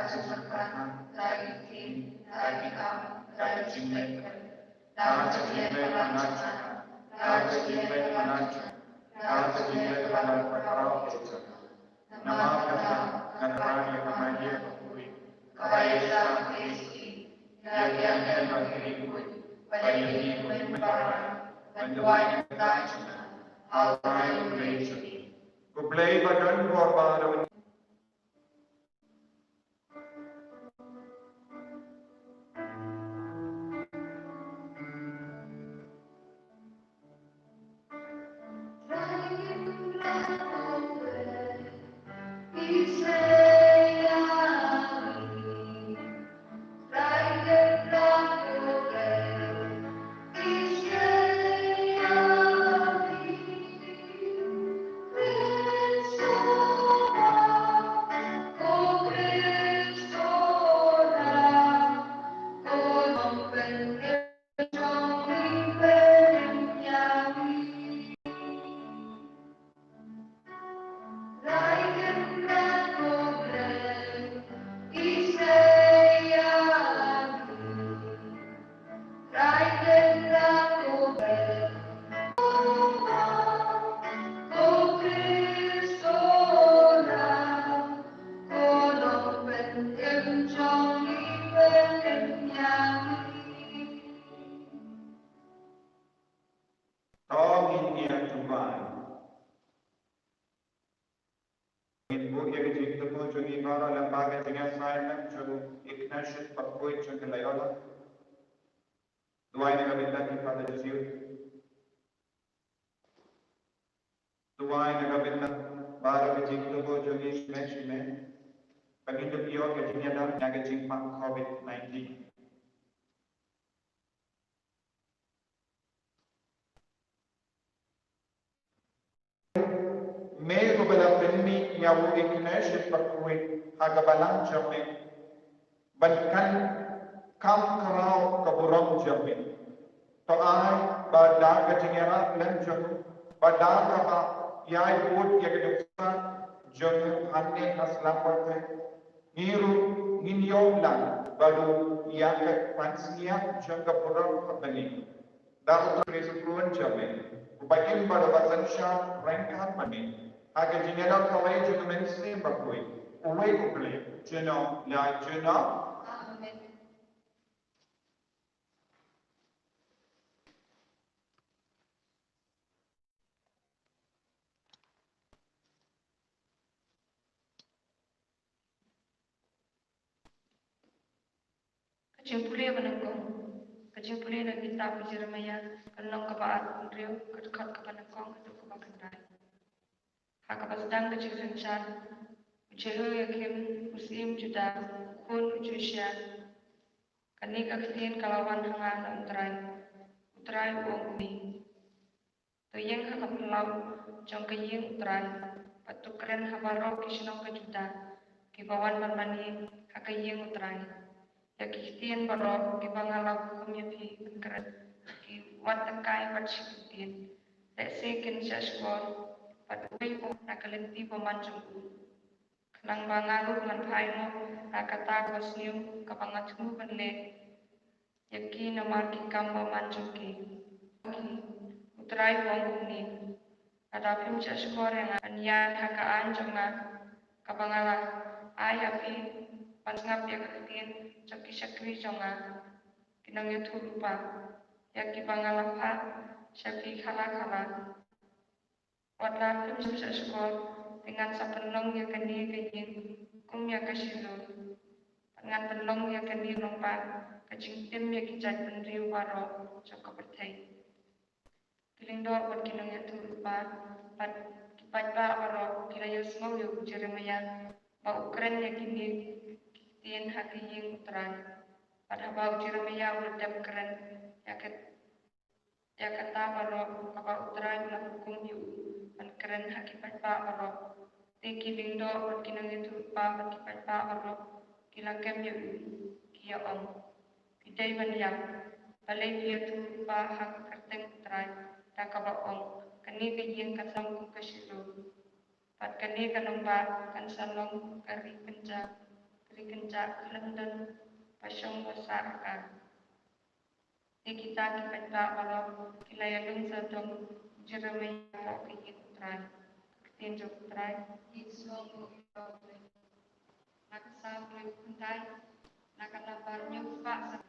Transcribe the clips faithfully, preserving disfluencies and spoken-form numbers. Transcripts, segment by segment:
ka jingpyrkhat, la ki ktien, la ki kam, la ki jingleh. La ka jingleh ba nang jynjar, la ka jingleh ba nang jynjar, la ka jingleh ba nang pynpaw ïa ka jaka. Namar kata, ngan ran ïa ka maïan ka khuid, kaba ïaishah ïa ki, ïa ki angel ba ki ri khuid, Ba ïa ngi kum ki paidbah, ban duwai na ka bynta jong nga, ha u trai U Blei jong ngi. Ko Blei ba don bor ba don. To ngin ïa duwai. Ngin buh ïa ka jingthmu jong ngi baroh lyngba ka jingïasaid jong Ignatius Bakhuid jong ka Loyola. Duwai na ka bynta ki Father Jesuit. Duwai na ka bynta baroh ka jingthmu jong ngi shimei shimei. Ba ngin ïoh ka jingïadon na ka jingpang covid nineteen. Me uba la pynmih ïa u Ignatius Bakhuid ha ka balang jong me ban kan kam khlaw ka burom jong me. To ai ba da ka jingïarap lem jong u, ba da kaba ïai bud ïa ka dohkha jong u hangne ha sla pyrthei, ngi ruh ngin ïoh lang bad u ïa ka pansngiat jong ka burom ha bneng. Da u Khrist u khun jong me, uba im bad uba synshar ryngkat bad me ha ka jingïada kawei jong ka Mynsiem Bakhuid, uwei U Blei, junom la junom. Amen. Ka jingpule ba nyngkong. Ka jingpule na ka kitab u Jeremaïah, ka lynnong kaba arphew hynriew, ka dkhot kaba nyngkong haduh kaba khyndai. Ha kaba sdang ka jingsynshar, u Jehoiakim, u syiem Judah, u khun u Josia, kane ka ktien ka la wan ha nga na U Trai. U Trai u ong kumne: To ïeng ha ka phyllaw jong ka ïing U Trai, bad to kren ha baroh ki shnong ka Judah, kiba wan ban mane ha ka ïing U Trai, ïa ki ktien baroh kiba nga la hukum ïa phi ban kren, ki wat tyngkai bad shi kyntien. Lehse kin shahshkor bad uwei u na ka lynti bymman jong u. Khnang ba nga ruh ngan phai noh ha kata ka sniew kaba nga thmu ban leh ïa ki namar ki kam bymman jong ki. U Trai u ong kumne: Lada phim shahshkor ïa nga ban ïaid ha ka aiñ jong nga kaba nga la ai ha phi ban sngap ïa ka ktien jong ki shakri jong nga ki nongïathuhlypa, ïa kiba nga la phah sha phi khana khana. Wat la phim shahshkor, te ngan sa pynlong ïa kane ka ïing kum ïa ka Shilo, bad ngan pynlong ïa kane ka nongbah ka jingtim ïa ki jaitbynriew baroh jong ka pyrthei. Ki lyngdoh bad ki nongïathuhlypa bad ki paidbah baroh ki la ïohsngew ïa u Jeremaïah ba u kren ïa kine ki ktien ha ka ïing U Trai. Bad haba u Jeremaïah u la dep kren ïa ka ïa kata baroh kaba U Trai u la hukum ïa u ban kren ha ki paidbah baroh, te ki lyngdoh bad ki nongïathuhlypa bad ki paidbah baroh ki la kem ïa u, ki ïa ong: Phi dei ban ïap, balei phi ïathuhlypa ha ka kyrteng U Trai, da kaba ong: Kane ka ïing kan sa long kum ka Shilo, bad kane ka nongbah kan sa long ka ri kynjah, ka ri kynjah khlem don ba shong ba sah ka. Te kita ki paidbah baroh ki la ïalum sawdong u Jeremaïah hapoh ka ïing U Trai. Ka ktien jong U Trai. Ki sngewbha na ka Salm hynriew khyndai, na ka nambar hynñiewphew saw.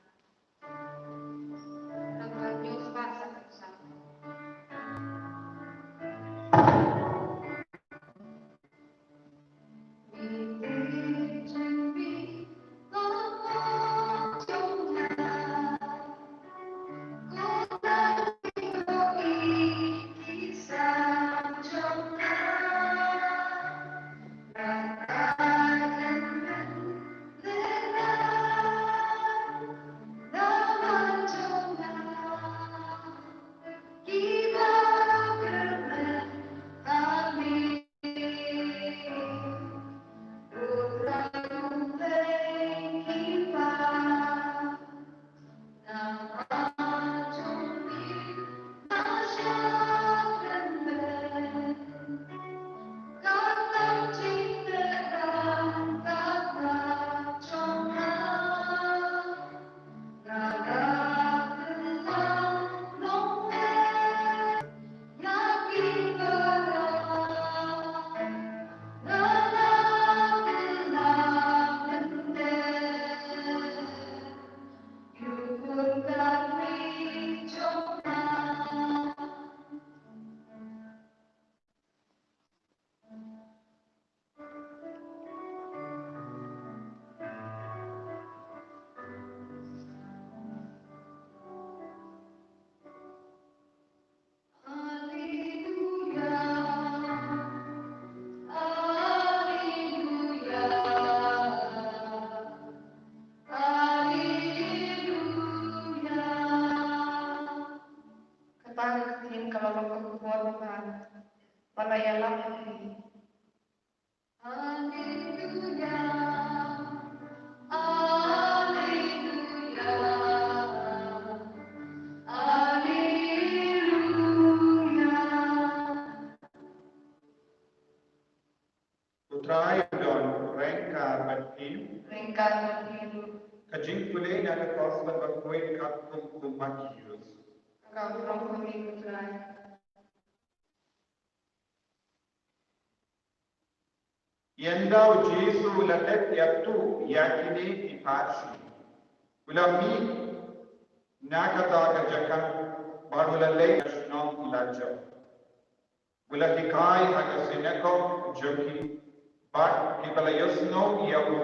Kata ka ktien ka la long ka khubor ba bha ba la ïalam ha phi. Alleluia, alleluia, alleluia. U Trai u don ryngkat bad phi. Ryngkat bad phi ruh. Ka jingpule na ka Gospel bakhuid katkum u Mathaios. Ka burom ha me ko Trai. Ynda u Jisu u la dep ïathuh ïa kine ki pharshi, u la mih na kata ka jaka bad u la leit sha shnong Lajai. U la hikai ha ka synagog jong ki, bad kiba la ïohsngew ïa u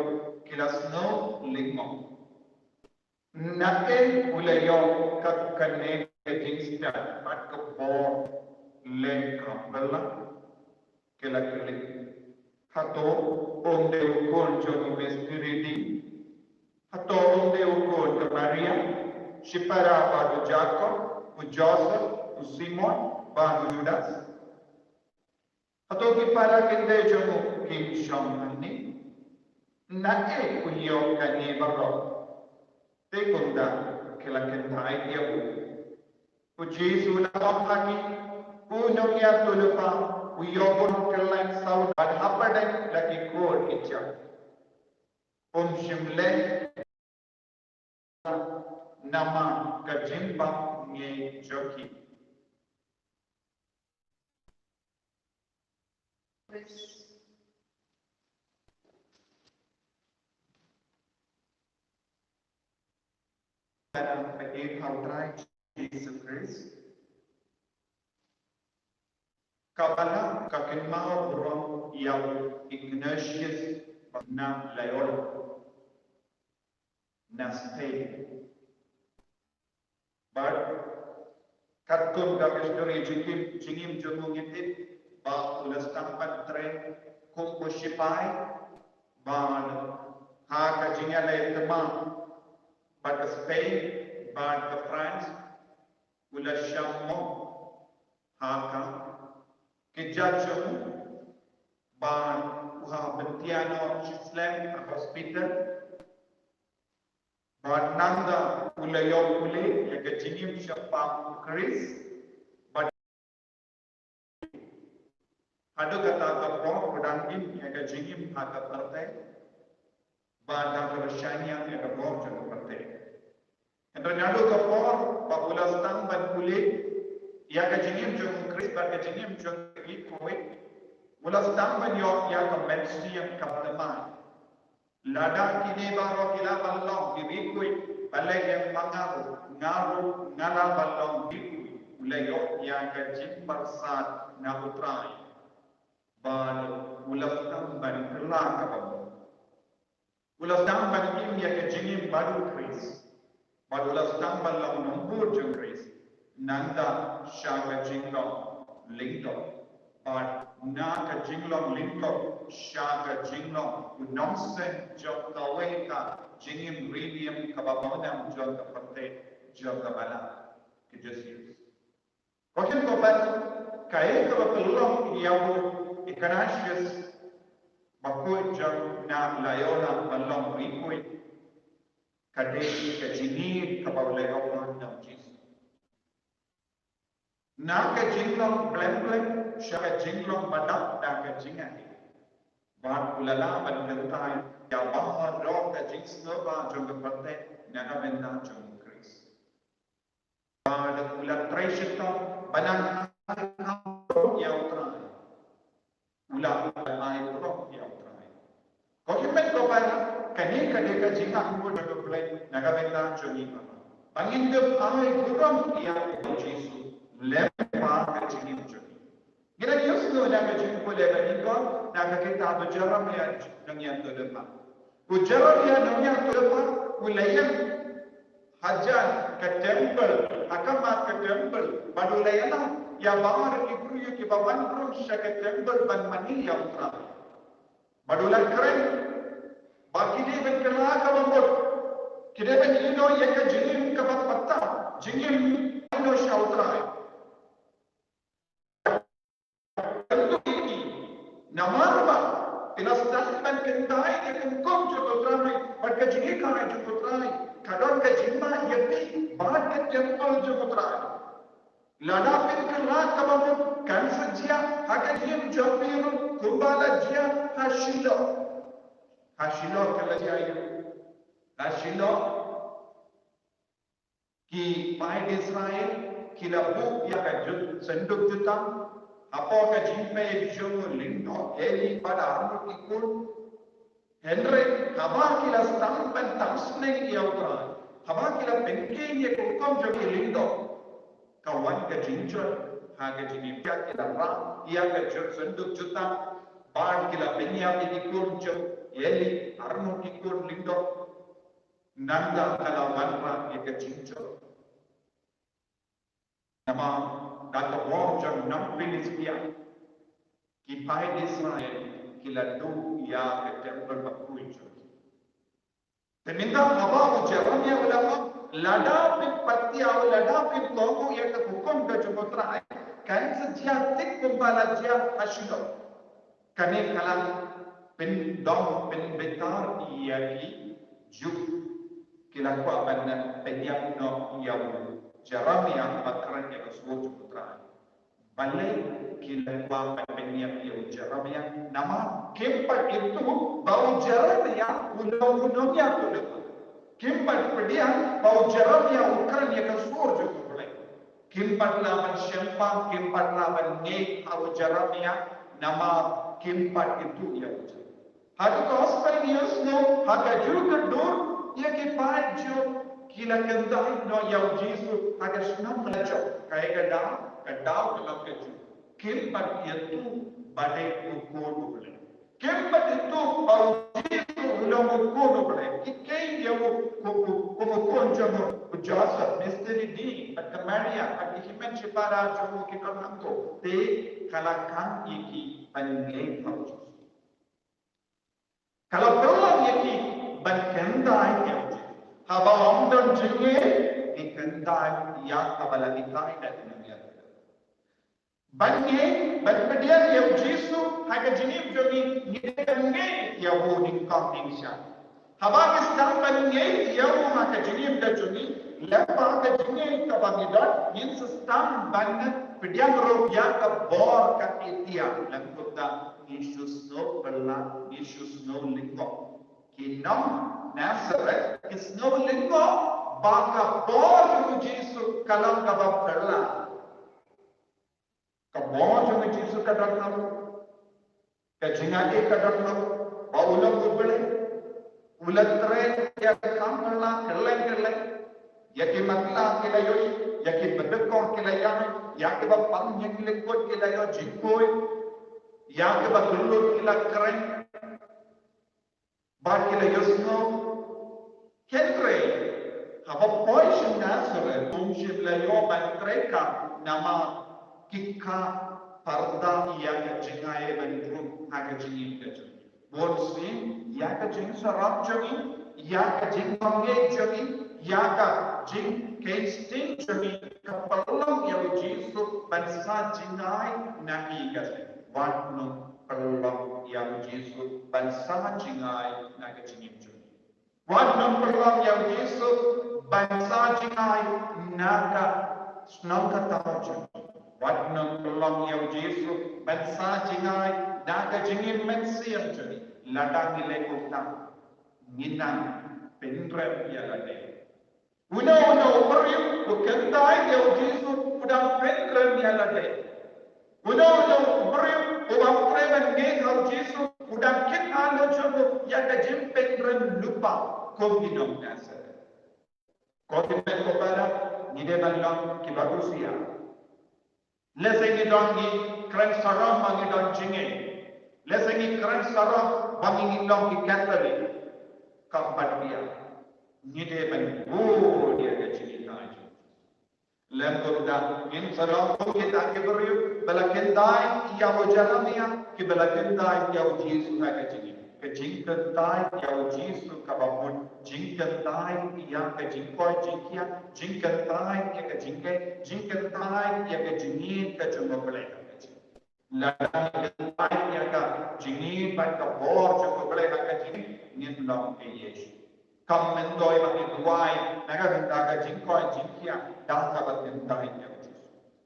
ki la sngew lyngngoh. Naei u la ïoh kat kane ka jingstad bad ka bor lehkam bala? Ki la kylli. Hato um dei u khun jong u Mistiri dih? Hato um dei u khun ka Maria, shipara bad u Jakob, u Joseph, u Simon bad u Judas? Hato ki para kynthei jong u kim shong hangne? Naei u ïoh kane baroh? Te kumta ki la kynthai ïa u. U Jisu u la ong ha ki, u nongïathuhlypa u ïoh bun kylleng sawdong bad hapdeng la ki kur ki jaka. Um shym leh namar ka jingbakla jong ki. Ka ïeit ha u Trai Jisu Khrist. Kaba la ka kynmaw burom ïa u Ignatius na Loyola na Spain. Bad katkum ka missionary jingim, jingim jong u ngi tip ba u la sdang ban trei kum u shipai, bad ha ka jingïaleh thymmai bad ka Spain bad ka France, u la shah mong ha ka kjat jong u, bad u hap ban thiah noh shi slem ha hospital. Bad nangta u la ïoh pule ïa ka jingim shaphang u Khrist. Bad haduh kata ka por u dang im ïa ka jingim ha ka pyrthei. Bad dang kaba shaniah ïa ka bor jong ka pyrthei. Hynrei naduh ka por ba u la sdang ban pule ïa ka jingim jong u Khrist bad ka jingim jong u Ignatius, u la sdang ban ïoh ïa ka mynsiem kaba thymmai. Lada kine baroh ki lah ban long ki riewkhuid, balei ïa ma nga ruh, nga ruh nga lah ban long riewkhuid? U la ïoh ïa ka jingpyrsad na u Trai. Bad u la sdang ban kylla kaba mut. U la sdang ban im ïa ka jingim bad u Khrist. Bad u la sdang ban long nongbud jong u Khrist. Nangta sha ka jinglong lyngdoh. Bad na ka jinglong lyngdoh sha ka jinglong u nongseng jong kawei ka jingim riewniam kaba bymnam jong ka pyrthei jong ka Balang, ka Jisu. Ko kynthei ko para, kaei kaba pynlong ïa u Ignatius bakhuid jong na Loyola ban long riewkhuid? ka dei ka jingïeit kaba u la ïoh ban da u Jisu. Na ka jinglong blem blem sha ka jinglong badap da ka jingïeit. Bad u la lah ban kyntait ïa baroh ka jingsngewbha jong ka pyrthei na ka bynta jong u Khrist. Bad u la trei shitom ban nang ai burom ïa u Trai. U la ai burom ïa u Trai. Ko hynmen ko para, kane ka dei ka jingangnud jong U Blei na ka bynta jong ngi baroh. Ba ngin ïoh ai burom ïa u Jisu lem bad ka jingim jong ngi. Ngi dang ïohsngew na ka jingpule kane ka, na ka kitab u Jeremiah nongïathuhlypa. U Jeremiah nongïathuhlypa u la ïeng hajan ka temple, ha khmat ka temple, bad u la ïalam ïa baroh ki briew kiba wan ruh sha ka temple ban mane ïa u Trai. Bad u la kren ba ki dei ban kylla kaba mut, ki dei ban ïehnoh ïa ka jingim kaba patta, jingim ïehnoh sha u Trai. Namar ba phi la sdang ban kyntait ïa ka hukum jong U Trai bad ka jinghikai jong U Trai, ka don ka jingma ïa phi bad ka temple jong U Trai. Lada phin kylla kaba mut, kan sa jia ha ka jingim jong phi ruh kumba la jia ha Shiloh. Ha Shiloh ka la jia ïa, ha Shiloh ki paid Israel ki la buh ïa ka jut, sanduk jutang hapoh ka jingpeit jong u lyngdoh Eli bad arngut ki khun. Hynrei haba ki la sdang ban tam sneng ïa U Trai, haba ki la pynkheiñ ïa ka hukum jong ki lyngdoh, ka wan ka jingjot ha ka jingim, ki la rah ïa ka jut, sanduk jutang, bad ki la pynïap ïa ki khun jong Eli, arngut ki khun lyngdoh. Nangta ka la wanrah ïa ka jingjot. Namar da ka bor jong u nong Philistia, ki paid Israel ki la duh ïa ka temple bakhuid jong ki. Te mynta haba u Jeremiah u la ong, lada phi patiaw, lada phi kohnguh ïa ka hukum ka jong U Trai, kan sa jia thik kumba la jia ha Shiloh. Kane ka la pyndong pynbitar ïa ki Jiw. Ki la kwah ban pynïap noh ïa u Jeremiah ba kren ïa ka sur jong U Trai. Balei ki la kwah ban pynïap ïa u Jeremiah? Namar kim pat ithuh ba u Jeremiah u long u nongïathuhlypa. Kim pat pdiang ba u Jeremiah u kren ïa ka sur jong U Blei. Kim pat lah ban shemphang, kim pat lah ban ngeit ha u Jeremiah, namar kim pat ithuh ïa u Jeremiah. Ha ka gospel ngi ïohsngew, ha kajuh ka dur ïa ki paid Jiw ki la kyntait noh ïa u Jisu ha ka shnong la jong, kaei ka daw, ka daw ka long ka Jiw. Kim pat ïathuh ba dei u Khun u Blei. Kim pat ithuh ba u Jisu u long u Khun u Blei. Ki kheiñ ïa u kum u, kum u khun jong u Joseph, Mister D, bad ka Maria, bad ki hynmen shipara jong u, ki khun nangto. Te ka la khang ïa ki ban ngeit ha u Jisu. Ka la pynlong ïa ki ban kyntait ïa u Jisu. Haba ym don jingngeit, ngi kyntait ïa kaba la hikai da ki nongïathuhlypa. Ban ngeit, ban pdiang ïa u Jisu ha ka jingim jong ngi, ngi dei ban ngeit ïa u nyngkong nyngshang. Haba ngi sdang ban ngeit ïa u ha ka jingim ka jong ngi, lem bad ka jingngeit kaba ngi don, ngin sa sdang ban pdiang ruh ïa ka bor ka itiar, lem kumta ngi shu sngew pyrshah, ngi shu sngew lyngngoh. Ki nong Nazareth ki sngew lyngngoh ba ka bor jong u Jisu ka long kaba pyrshah. Ka bor jong u Jisu ka don haruh. Ka jingaiei ka don haruh ba u long u Blei. U la trei ïa ka kam pyrshah kylleng kylleng. Ïa ki matlah ki la ïohi, ïa ki badkor ki la ïohi, ïa ki bapang ïa ki lyngkot ki la ïoh jingkhuid, ïa ki bakhlad ki la kren. Bad ki la ïohsngew. Hynrei haba poi sha Nazareth, um shym la ïoh ban trei kam namar ki kha pyrshah ïa ka jingaiei ban rung ha ka jingim ka jong ngi. Bun sien ïa ka jingsarong jong ngi, ïa ka jingpynngeit jong ngi, ïa ka jingkheiñ sting jong ngi ka pynlong ïa u Jisu ban sa jngai na ki ka jingim. Wat nym pynlong ïa u Jisu ban sa jngai na ka jingim jong ngi. Wat nang pynlong ïa u Jisu ban sa jngai na ka shnong ka thaw jong ngi. Wat nang pynlong ïa u Jisu ban sa jngai na ka jingim mynsiem jong ngi. Lada ngi leh kumta, ngin nang pynrem ïa lade. Uno uno u briew u kyntait ïa u Jisu u dang pynrem ïa lade. Uno uno u briew u bym treh ban ngeit ha u Jisu u dang kit ha lade jong u ïa ka jingpynrem lypa kum ki nong Nasaret. Ko ki mei ko para, ngi dei ban long kiba husiar. Lehse ngi don, ngi kren sarong ba ngi don jingngeit. Lehse ngi kren sarong ba ngi, ngi long ki Katholik. Kam pat biang. Ngi dei ban bud ïa ka jingngeit. Lem kumta ngin sa long kum kita ki briew ba la kyntait ïa u Jeremiah, kiba la kyntait ïa u Jisu ha ka jingim. Ka jingkyntait ïa u Jisu kaba bud, jingkyntait ïa ka jingkoit jingkhiah, jingkyntait ïa ka jingngeit, jingkyntait ïa ka jingngeit ka jong U Blei ha ka jingim. Lada ngi kyntait ïa ka jingngeit bad ka bor jong U Blei ha ka jingim, ngin long ki Jisu. Kam myntoi ba ngi duwai na ka bynta ka jingkoit jingkhiah da kaba kyntait ïa u Jisu.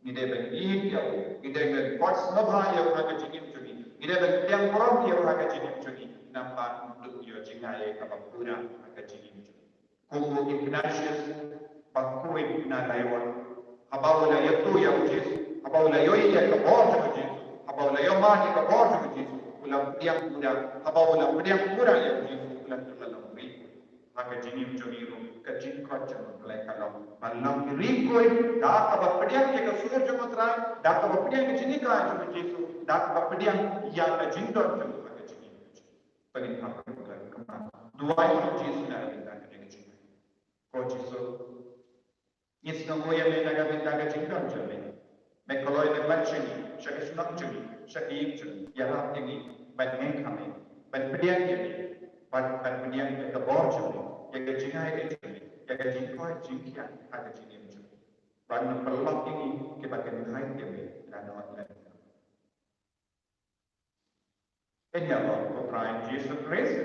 Ngi dei ban ïeit ïa u, ngi dei ban koit sngewbha ïa u ha ka jingim jong ngi, ngi dei ban pdiang burom ïa u ha ka jingim jong ngi. Namar u dei u jngai ïa kaba pura ha ka jingim jong ngi. Kum u Ignatius Bakhuid na Leon, haba u la ïathuh ïa u Jisu, haba u la ïohi ïa ka bor jong u Jisu, haba u la ïohmad ïa ka bor jong u Jisu, u la pdiang pura, haba u la pdiang pura ïa u Jisu, u la, u la long ri. Ha ka jingim jong ngi ruh, ka jingkoit jong U Blei ka long ban long ri khuid, da kaba pdiang ïa ka sur jong U Trai, da kaba pdiang ïa ka jinghikai jong u Jisu, da kaba pdiang ïa ka jingdon jong u ha ka jingim. Pynban ha ka jingim. Duwai ïa u Jisu na ka bynta ka jingim. Ko Jisu, ngi sngewnguh ïa me na ka bynta ka jingdon jong me. Me kloi me wan sha ngi, sha ka shnong jong ngi, sha ka ïing jong ngi, ïarap ïa ngi ban ngeit ha me, ban pdiang ïa me, ban, ban pdiang ïa ka bor jong me, ïa ka jingaiei jong me, ïa ka jingkoit jingkhiah ha ka jingim jong me. Ban pynlong ïa ngi kiba kyntait ïa me lano lano. Ïa U Trai Jisu Khrist.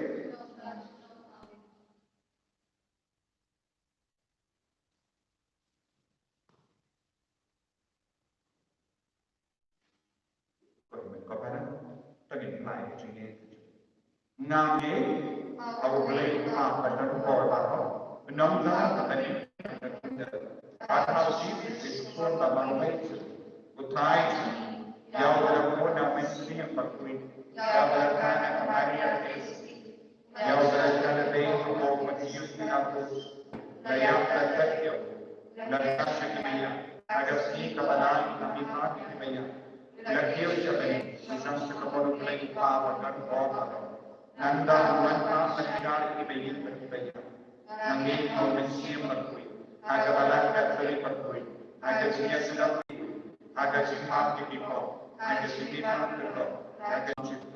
Ko para, to ngin phai jingngeit. Nga ngeit ha U Blei U Kpa badonbor baroh, u nongïalam bad ha U Jisu Khrist u Khun ba marwei, U Trai, ïa uba la bun na U Mynsiem Bakhuid, ïa uba la kha na ka Maria Theisotti, ïa uba la shah lade ha u Pontius Pilatus, la ïap la khet, la jia sha ki maïa, ha ka sngi kaba lai na ka bynta ki maïa, la kiew sha bneng, la shong sha ka bor U Blei U Kpa badonbor baroh. Nangta un wan pat sha ki ïing kiba ïeit bad kiba ïap. Nga ngeit ha U Mynsiem Bakhuid, ha ka balang Katholik bakhuid, ha ka jingïasyllok bakhuid, ha ka jingmap ki biang, ha ka jingmap ki biang, ha ka jingmap.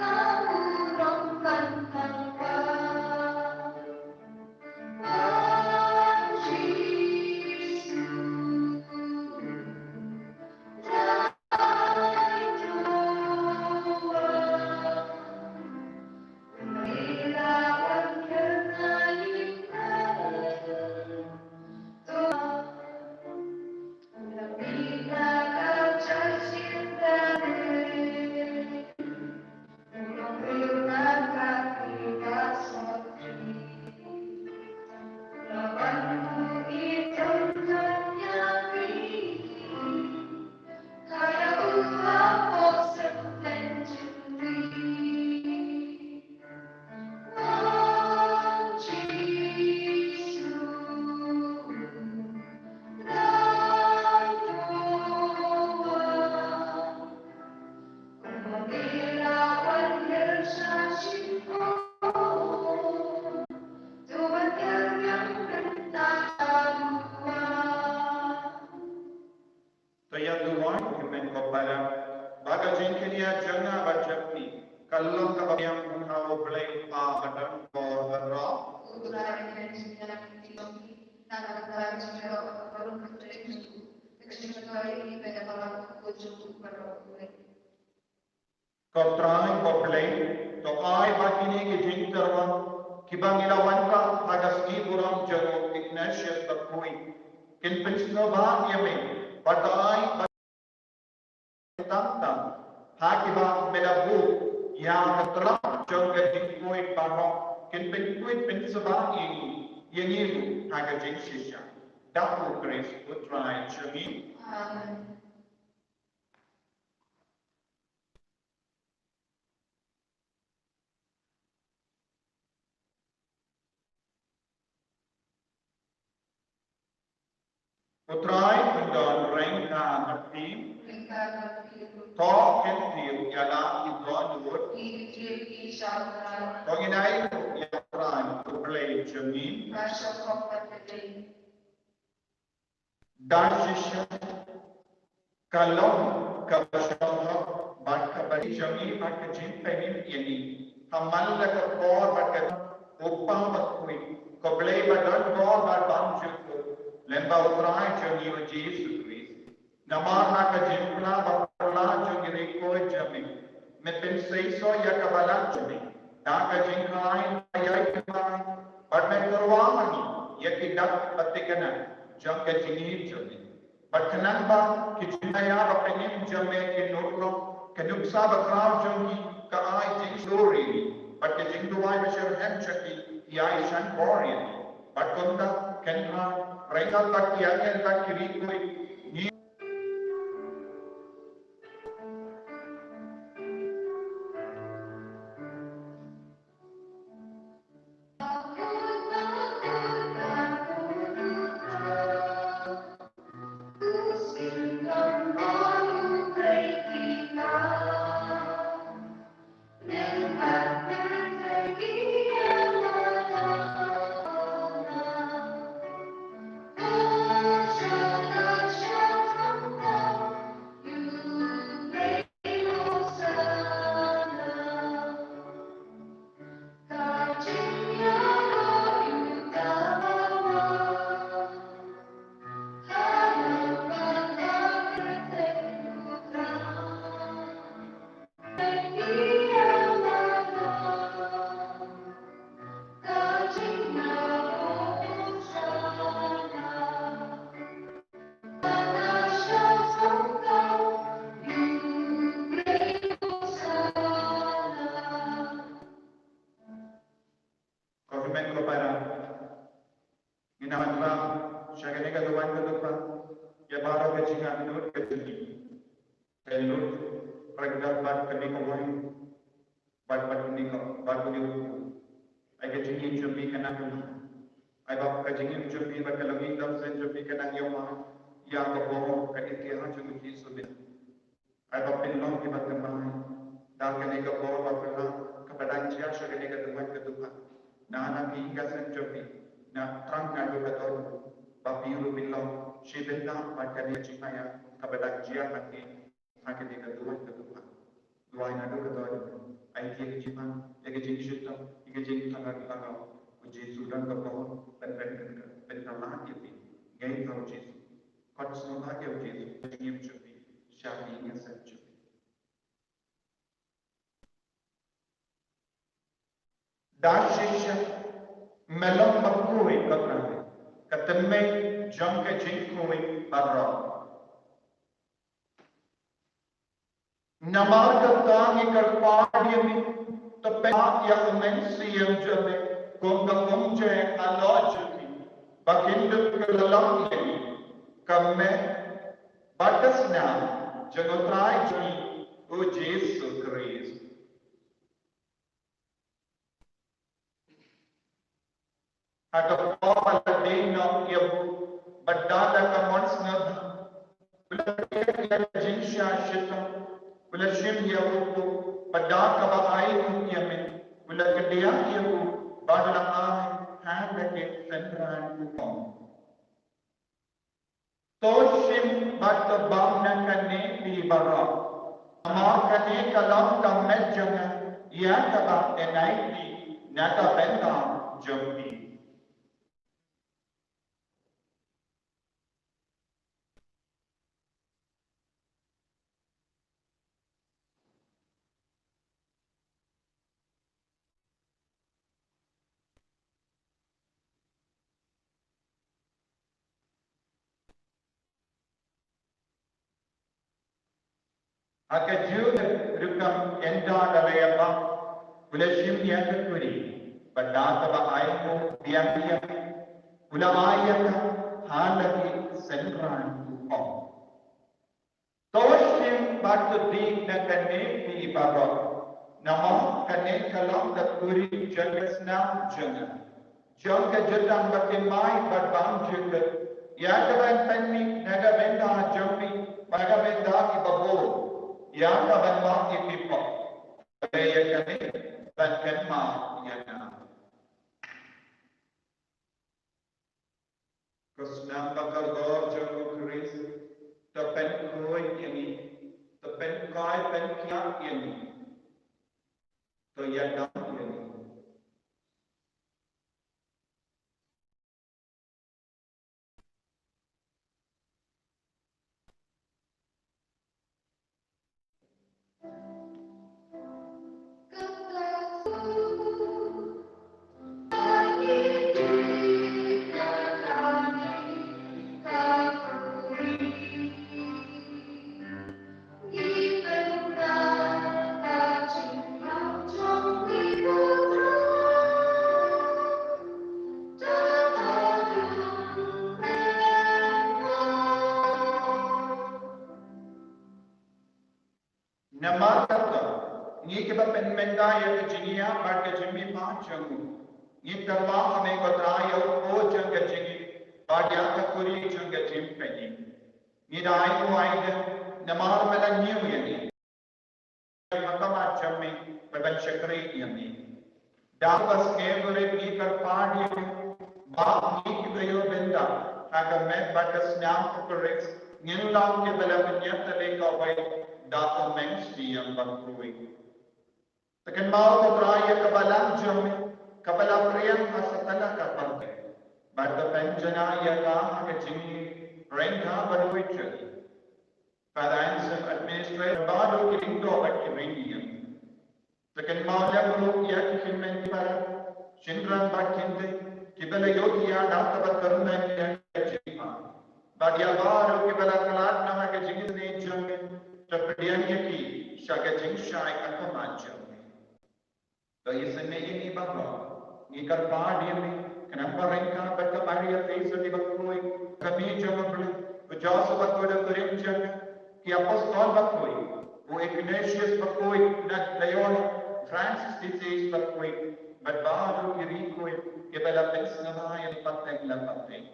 Amen. ba ka don bor baroh. Ko Trai ko Blei, to ai ba kine ki jingtyrwa kiba ngi la wanrah ha ka sngi burom jong u Ignatius Bakhuid kin pynsngewbha ïa me, bad to ai ba tang tang ha kiba me la buh ïa ka tyrwa jong ka jingkhuid baroh kin pynkhuid pynsngewbha ïa ngi, ïa ngi ruh ha ka jingshisha. Da U Khrist U Trai jong ngi. Amen. U Trai un don ryngkat bad phi. To kyntiew ïa la ki dohnud. To ngin ai ruh ïa U Trai U Blei jong ngi. Da shisha ka long kaba shong hok bad kaba jong ngi bad ka jingpynim ïa ngi ha man la ka por bad ka, U Kpa bakhuid, ko Blei ba don bor bad bym jukut, lyngba U Trai jong ngi U Jisu Khrist. Namar na ka jingpynkylla ba pynkylla jong ki riewkhuid jong me, me pynseisoh ïa ka balang jong me da ka jingkhlaiñ ba ïai thymmai, bad me tyrwa ha ngi ïa ki dak ba thikna jong ka jingïeit jong me. Bad khnang ba ki jingmaya ba pynim jong me kin nud noh, ka nuksa ba khraw jong ngi ka ai jingshlur ïa ngi, bad ka jingduwai ba shitrhem jong ngi ki ai shanbor ïa ngi. Bad kumta, Kynrad, ryngkat bad ki angel bad ki riewkhuid, ngi Ko hynmen ko para, ngin ïa wanrah sha kane ka duwan ka dukha ïa baroh ka jingangnud ka jong ngi. Ka lut ryngkat bad kane ka wai, bad, bad kane ka, bad kane ka. Ai ka jingim jong me ka nang ka nang. Ai ba ka jingim jong me bad ka longïing dang seng jong me ka nang ïa ma, ïa ka bor ka itihad jong U Jisu Khrist. Ai ba pynlong kiba thymmai da kane ka bor ba pynlong kaba dang jia sha kane ka duwan ka dukha. Na, na phi ïing ka sem jong phi, na thrang naduh ka dohnud, ba phi ruh pynlong shi bynta bad kane ka jingmaya kaba dang jia ha phi ha kane ka duwan ka dukha. Duwai naduh ka dohnud, ai ïa ka jingman, ïa ka jingshitom, ïa ka jingthrang lagaw. U Jisu don ka bor ban, ban, ban, ban kylla ïa phi. Ngai ha U Jisu. Kot sngewbha ïa U Jisu, jingim jong phi, sha phi ïing ka sem jong phi. Da shisha me long bakhuid, ko Trai, ka tymmen jong ka jingkhuid baroh. Namar kata ngi kyrpad ïa me, to pynïaid ïa u Mynsiem jong me kum ka umjai halor jong ngi, ba kin dup kylla ïa ngi kum ka met bad ka snam jong U Trai jong ngi U Jisu Khrist. Ha ka por ba la dei noh ïa u, bad da ka mon sngewbha, u la pdiang ïa ka jingshah shitom, u la shim ïa u, bad da kaba ai u ïa me, u la kdiah ïa u, bad u la ai ha ka kynrad u ong: To shim bad to bam na kane phi baroh, namar kane ka long ka met jong nga ïa kaba yn ai phi na ka bynta jong phi. Ha ka juh rukom ynda la ïa bam, u la shim ïa ka kurim, bad da kaba ainguh biang ïa ka, u la ai ïa ka ha la ki synran u ong: To shim bad to dih na kane phi baroh, namar kane ka long ka kurim jong ka snam jong nga, jong ka jutang bathymmai bad bymjukut, ïa kaban pynmih na ka bynta jong phi bad ka bynta kiba bun, ïa kaban map ïa ki pop. Peit ïa kane ban kynmaw ïa nga. Ka snam ba kordor jong u Khrist, to pynkhuid ïa ngi, to pynkai pynkhiah ïa ngi, to ïadon ïa ngi. Namar kata, ngi kiba pynmynta ïa ka jingïap bad ka jingmihpat jong u, ngi tyrwa ha me ko Trai ïa u khuid jong ka jingim bad ïa ka kurim jong ka jingpynim. Ngi da ai u ai da, namar me la ñiew ïa ngi. Ha khmat jong me, bad ban shakri ïa me. Da kaba sngewbha ruh ngi kyrpad ïa me, ba ngi kiba ïoh bynta ha ka met bad ka snam u Khrist, ngin long kiba la pynïap tylli kawei da u Mynsiem Bakhuid. To kynmaw ko Trai ïa ka balang jong me, kaba la pdiang ha satia ka pyrthei, bad to pynjanai ïa ka ha ka jingïaryngkat baroh jong ngi. Father Anselm, administrator, baroh ki lyngdoh bad ki rynïeng. To kynmaw lem ruh ïa ki hynmen ki para, shynrang bad ki kynthei, kiba la ïoh ïa ka kaba kyrmen ïa ka jingma. Bad ïa baroh kiba la khlad na ka jingïaseng jong me, to pdiang ïa ki sha ka jingshai ha khmat jong me. To isynei ïa ngi baroh. Ngi kyrpad ïa me, khnang ba ryngkat bad ka Maria Theisotti bakhuid, ka kmie jong u Blei, u Joseph bakhuid u kurim jong nga, ki apostol bakhuid, u Ignatius bakhuid na Loyola, Francis de Sales bakhuid, bad baroh ki riewkhuid kiba la pynsngew ïa ngi pateng la pateng.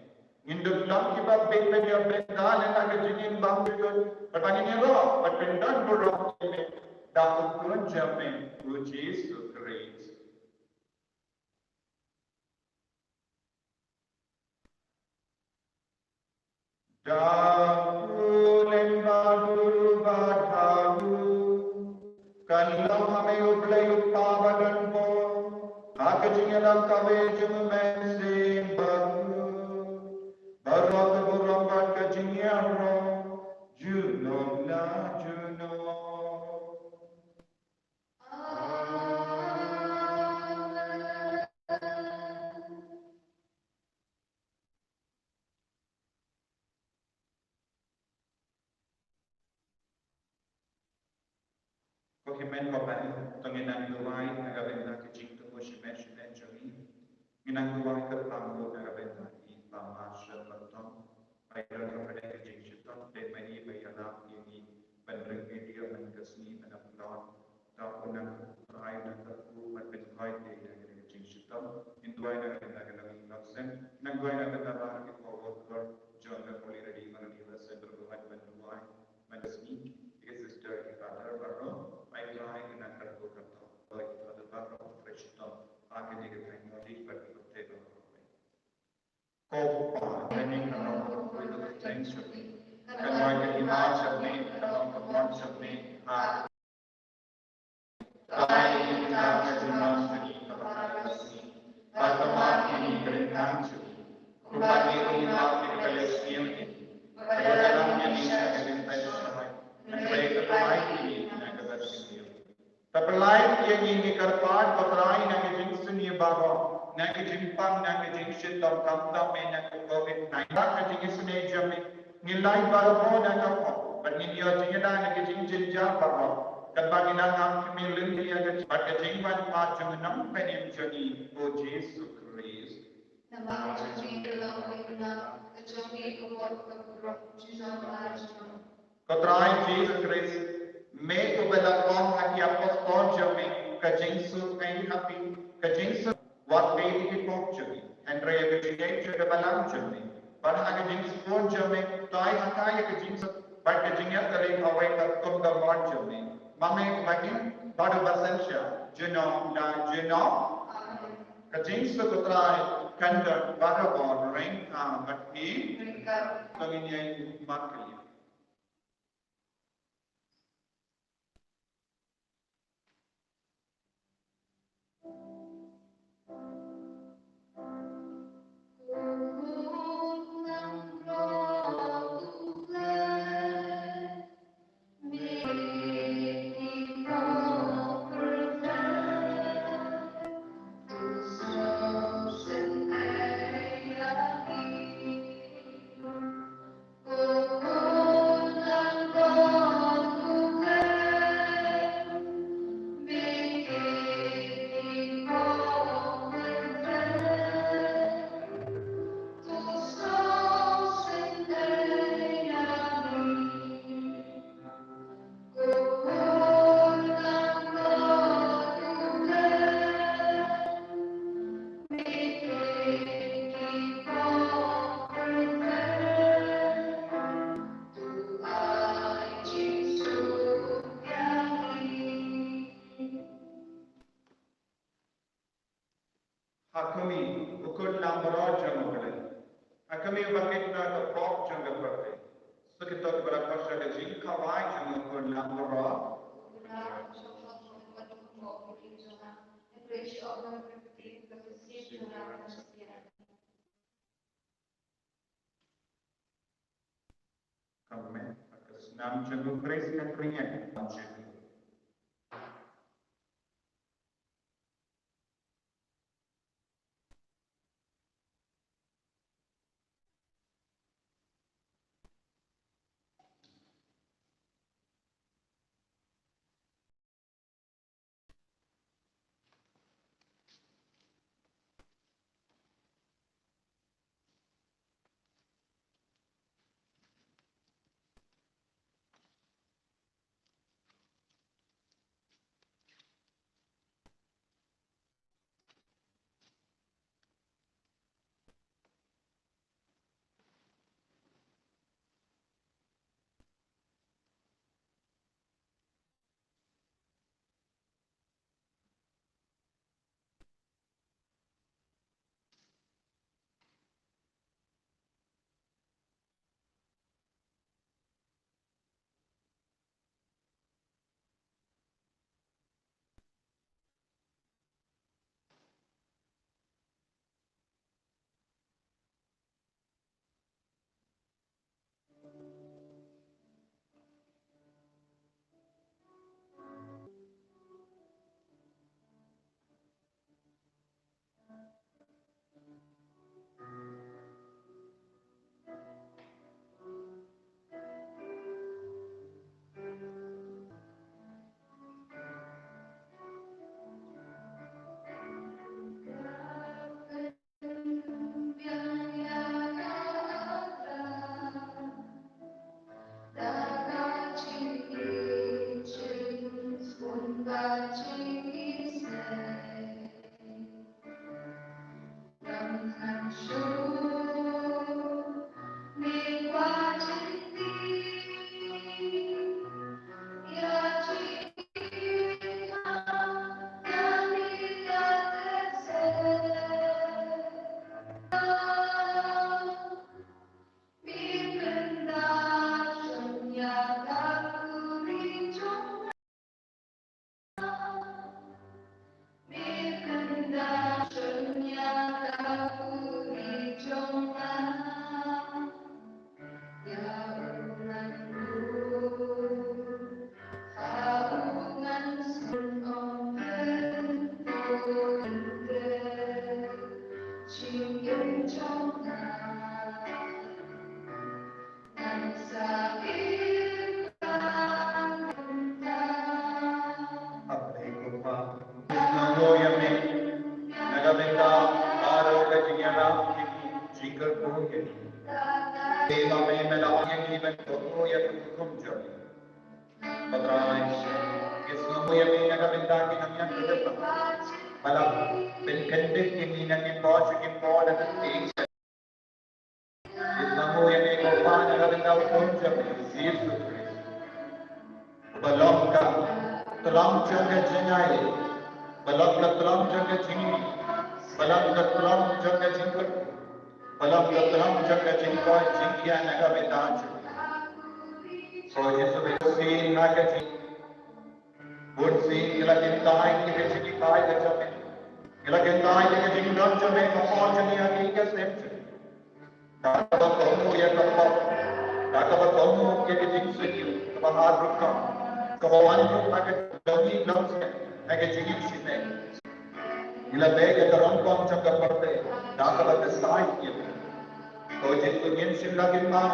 Ngin dup long kiba pynbeit ïa u Blei da lynti ka jingim bymjukut, bad ba ngin ïaroh bad pyndonburom ïa me da u Khun jong me u Jisu Khrist. Da u lyngba u bad ha u, kan long ha me u Blei u Kpa badonbor, ha ka jingïalang kawei jong u Mynsiem Bakhuid, baroh ka burom bad ka jingïaroh, junom la junom. Ko hynmen ko para, to ngin nang duwai na ka bynta ka jingthmu shimet shimet jong ngi. Ngin nang duwai kyrpang ruh na ka bynta i Pa Marshal Patton, ba i don ha kane ka jingshitom, dei ma i ba ïalap ïa ngi ban ring video man ka sngi ban upload. To u nang trai, u nang kyrkhu bad pynkoit ïa kane ka jingshitom. Ngin duwai na ka bynta ka Nongïalam Syiem, ngin duwai na ka bynta baroh ki co-worker jong ka Holy Redeemer Renewal Centre, ba wan ban duwai man ka sngi, ïa ki sister, ïa ki father baroh, ba i Trai u nang kyrkhu kyrdoh ïa ki father baroh, ki shitom ha kane ka thaiñ Nongïalam bad ki pyrthei baroh. Ko Pa, kane ka long ka kyrteng jong me. Kan wan ka hima jong me, kan long ka mon jong me ha Kumba ngi ïohi ha ka Palestin, ka la ïalam ïa ngi sha ka jingpynshoi, hynrei ka pynlait ïa ngi na ka jingïeit. Ka pynlait ïa ngi, ngi kyrpad ko Trai, na ka jingsniew baroh, na ka jingpang, na ka jingshitom, khamtam eh na ka covid nineteen, ka jingisynei jong me. Ngi lait baroh na ka pop, bad ngin ïoh jingïada na ka jingjynjar baroh, katba ngi nang ngam kmie lynti ïa ka, bad ka jingwan pat jong u Nongpynim jong ngi, u Jisu Khrist. Namar jong ngi ka long ka jingkyrkhu, ka jong ngi ka bor ka burom, junom la junom. Ko Trai Jisu Khrist, me uba la ong ha ki apostol jong me, ka jingsuk ei ha phi, ka jingsuk wat ei ïa ki pop jong ngi, hynrei ïa ka jingngeit jong ka balang jong me. Bad ha ka jingsuk jong me, to ai ha ka ïa ka jingsuk, bad ka jingïatylli ha kawei pat kum ka mon jong me. Ma me uba im, bad uba synshar, junom la junom. Amen. Ka jingsuk ko Trai, kan don barabor ryngkat bad phi. Ryngkat. To ngin ïa ïeng markylliang. Ha khmih, u khun langbrot jong U Blei. Ha khmih, uba kit na ka pop jong ka pyrthei. Sa kito kiba la pyrshah ka jingkhawai jong u khun langbrot. Ka met bad ka snam jong U Khrist kan pynïaid bad jong ngi. Ngi sngewnguh ïa me na ka bynta baroh ka jingïarap ïa ngi, jingkyrkhu ïa ngi. Te ma me me la wan ïa ngi ban kohnguh ïa ka hukum jong me. Ko Trai, ngi sngewnguh ïa me na ka bynta ki nongïalam jong me ba la pynkyndit ïa ngi na ki por sha ki por da ka kti. Ngi sngewnguh ïa me ko Pa na ka bynta u Khun jong me, u Jisu Khrist. Uba long ka tlong jong ka jingaiei, uba long ka tlong jong ka jingmih, uba long ka tlong jong ka jingkyrkhu, uba long ka tlong jong ka jingkoit jingkhiah na ka bynta jong ngi. Ko Jisu, bun sien ha ka jing, bun sien ngi la kyntait ïa ka jinghikai ka jong me. Ngi la kyntait ïa ka jingdon jong me ha ka por jong ngi ha ka sem jong ngi. Da kaba kohnguh ïa ka pop, da kaba kohnguh ïa ka jingsniew kaba har rukom, kaba wan ruh ha ka longïing longsem, ha ka jingim shiphew. Ngi la beh ïa ka rongkong jong ka pyrthei da kaba kyntait ïa me. Ko Jisu, ngim shym la kynmaw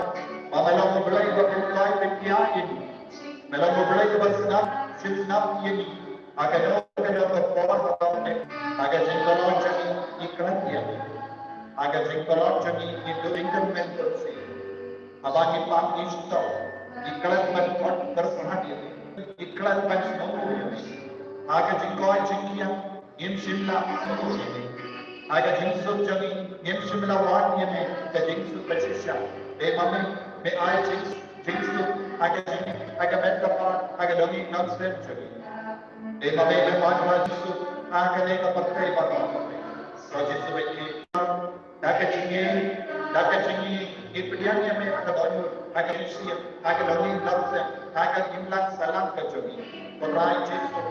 ba me long U Blei uba pynkoit pynkhia ïa ngi. Me long U Blei uba sngap shisnap ïa ngi ha kano kano ka por, ha ka jingkohnguh jong ngi ngi klet ïa me. Ha ka jingkohnguh jong ngi ngi duh ïa ka jingkyrmen kyrsiang. Haba ngi pang ngi shitom, ngi klet ban khot pyrshah ïa me, ngi klet ban sngewnguh ïa me. Ha ka jingkoit jingkhiah ngim shym la sngewnguh ïa me. Ha ka jingsuk jong ngi ngim shym la wad ïa me ka jingsuk ka shisha. Te ma me, me ai jing, jingsuk ha ka jing, ha ka met ka phad, ha ka longïing longsem jong ngi. Te ma me, me ai jingsuk ha kane ka pyrthei baroh. Ko Jisu, me ki da ka jingim, da ka jingim, ngi pdiang ïa me ha ka dohnud, ha ka mynsiem, ha ka longïing longsem, ha ka imlang sahlang ka jong ngi. Ko Trai Jisu,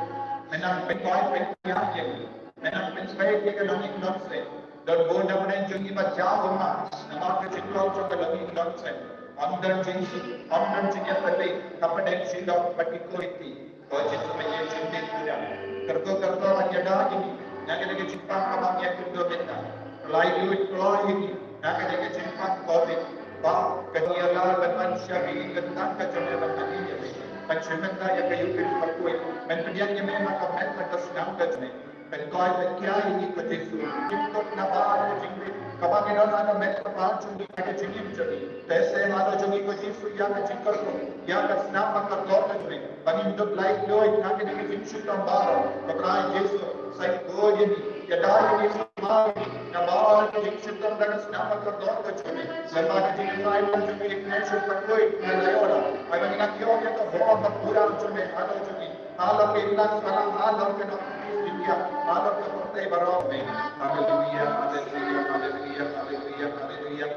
me nang pynkoit pynkhia ïa ngi, me nang pynpeit ïa ka longïing longsem. Don bun na pdeng jong ngi ba jaw bha namar ka jinglong jong ka longïing longsem. Ym don jingsuk, ym don jingïapyllait ha pdeng shnong bad ki koit ki. Ko Jisu, me ïa jingtip ïa ngi. Kyrkhu kyrkhu ban ïada ïa ngi na kane ka jingpang kaba ngi ïa kynduh mynta. Pynlait lut kloi ïa ngi na kane ka jingpang Covid. Ba ka jingïada ban wan sha ka ïing ka tnat ka jong me ban mane ïa me. Ban shim bynta ïa ka ïing ka khuid. Ban pdiang ïa me ha ka met bad ka snam ka jong me. Pynkoit pynkhia ïa ngi ko Jisu. Ngim tip na baroh ka jingmih kaba ngi don ha ka met kaba jong ngi ha ka jingim jong ngi. Te seng halor jong ngi ko Jisu ïa ka jingkyrkhu, ïa ka snam bad ka kordor ka jong ngi. Ba ngin dup laitluid na kane ka jingshitom baroh. Ko Trai Jisu, sa ïoh ïa ngi, ïada ïa ngi, sumar ïa ngi na baroh ka jingshitom da ka snam bad ka kordor ka jong ngi. Lem bad ka jingïasaid jong ngi, Ignatius Pakhuid na Loyola. Ai ba ngin ïoh ïa ka bor bad ka burom jong me halor jong ngi. Halor ka imlang sahlang, halor ka nongpynim jingeh, halor ka pyrthei baroh. Amen. Haleluya, haleluya, haleluya, haleluya, haleluya.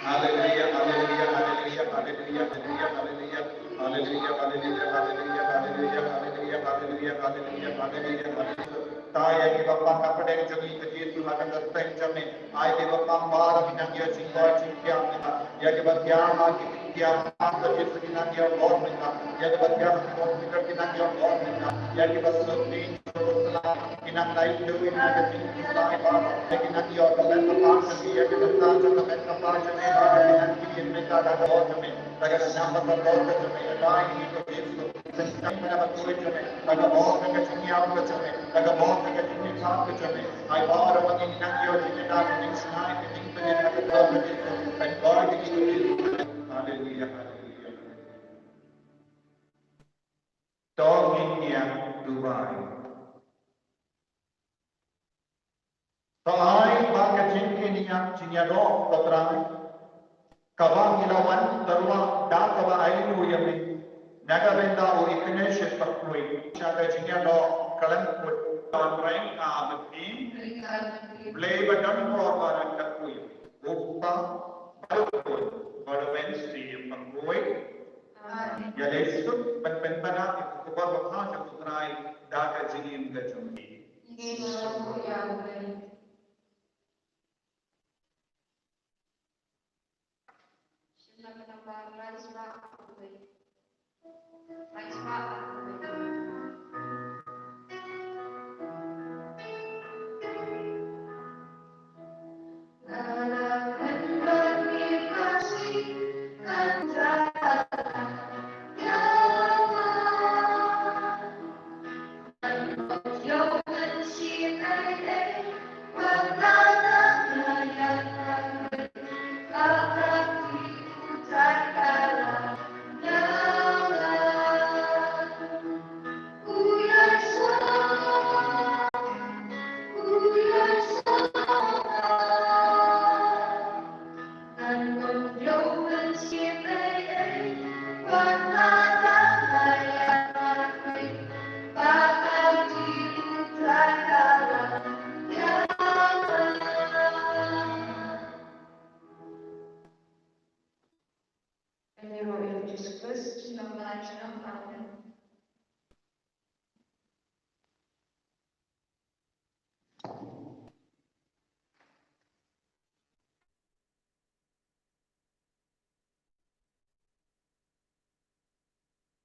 Haleluya, haleluya, haleluya, haleluya, haleluya. Haleluya, haleluya, haleluya, haleluya, haleluya, haleluya, haleluya, haleluya, haleluya. Tang ïa kiba pang na pdeng jong ngi ko Jisu ha ka kyrteng jong me. Ai kiba pang baroh ki nang ïoh jingkoit jingkhiah mynta. Ïa kiba thiah ha ki thiah pang ko Jisu ki nang ïoh bor mynta. Ïa kiba thiah ha ki hospital ki nang ïoh bor mynta. Ïa kiba suk Jerusalem ki nang laitluid na ka jingkhuslai baroh. Ïa ki nang ïoh ka met ka phad jong me, ïa ka bynta jong ka met ka phad jong me baroh ki nang kyrkieh mynta da ka bor jong me. Da ka snam bad ka kordor ka jong me, ïada ïa ngi ko Jisu. Pynshai ïa ngi na ka khuid jong me, da ka bor ka jingïap ka jong me, da ka bor ka jingïap ka jong me. Ai baroh ba ngin nang ïoh jingïada, ka jingshngaiñ, ka jingpynim ha ka kyrteng ka jong Jisu. Pynkoit ïa ngi ko Jisu. Haleluya, haleluya, haleluya. To ngin ïa duwai. To ai ba ka jingkynnoh jingïaroh ko Trai, kaba ngi la wan tyrwa da kaba ai nguh ïa me na ka bynta u Ignatius Pakhuid sha ka jingïaroh khlem kut. Trai ka Mynsiem Blei ba don bor ba ryngkat ïa u Kpa bad u Khun bad u Mynsiem Bakhuid. Amen. Ïa lei suk ban pynpaw ïa ka khubor babha jong u Trai da ka jingim ka jong ngi. Ngi la buh ïa u Blei. Ïaroh ïa u Jisu Khrist. Sngewbha, sngewbha.